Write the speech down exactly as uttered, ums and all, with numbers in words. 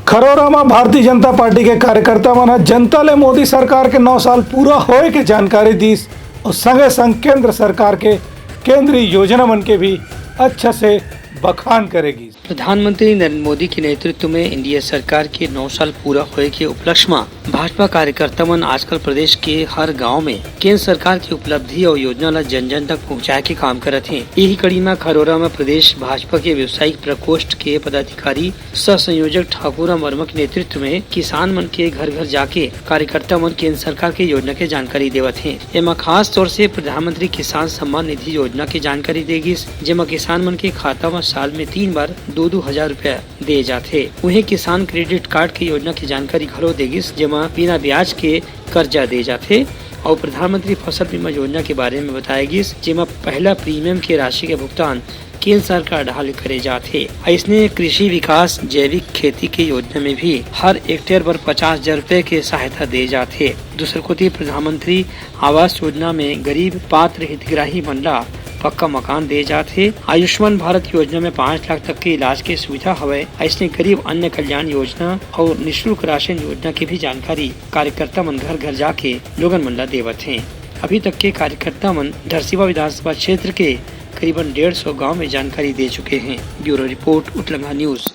खरोरा म भारतीय जनता पार्टी के कार्यकर्ता मन ह जनता ले मोदी सरकार के नौ साल पूरा होए के जानकारी दीस अउ संगे संग केंद्र सरकार के केंद्रीय योजना मन के भी अच्छा से बखान करे गीस। प्रधानमंत्री नरेंद्र मोदी के नेतृत्व में एनडीए सरकार के नौ साल पूरा होए के उपलक्ष्य म भाजपा कार्यकर्ता मन आजकल प्रदेश के हर गांव में केंद्र सरकार के उपलब्धि अउ योजना ला जन जन तक पहुंचाए के काम करत हें। यही कड़ी म खरोरा म प्रदेश भाजपा के व्यावसायिक प्रकोष्ठ के पदाधिकारी सह संयोजक ठाकुर राम वर्मा के नेतृत्व में किसान मन के घर घर जाके कार्यकर्ता मन केंद्र सरकार के योजना के जानकारी देवत हें। एमा खास तौर से प्रधानमंत्री किसान सम्मान निधि योजना के जानकारी दे गिस, जेमा किसान मन के खाता म साल में तीन बार दो दो हजार रुपया दे जाथे। उहें किसान क्रेडिट कार्ड के योजना के जानकारी घलो दे गिस, जेमा बिना ब्याज के कर्जा दे जाथे। अउ प्रधानमंत्री फसल बीमा योजना के बारे में बताया गिस, जेमा पहला प्रीमियम के राशि के भुगतान केंद्र सरकार डहार ले करे जाथे। अइसने कृषि विकास जैविक खेती के योजना में भी हर हेक्टेयर बर पचास हजार रुपए के सहायता दे जाथे। दूसर कोति प्रधानमंत्री आवास योजना में गरीब पात्र हितग्राही मन ला पक्का मकान दे जाथे। आयुष्मान भारत योजना में पाँच लाख तक के इलाज के सुविधा हवय। अइसने गरीब अन्य कल्याण योजना अउ निशुल्क राशन योजना के भी जानकारी कार्यकर्ता मन घर घर जाके लोगन मन ला देवत हें। अभी तक के कार्यकर्ता मन ढरसीवा विधानसभा क्षेत्र के करीबन डेढ़ सौ गांव में जानकारी दे चुके हैं। Bureau report, Utlanga news.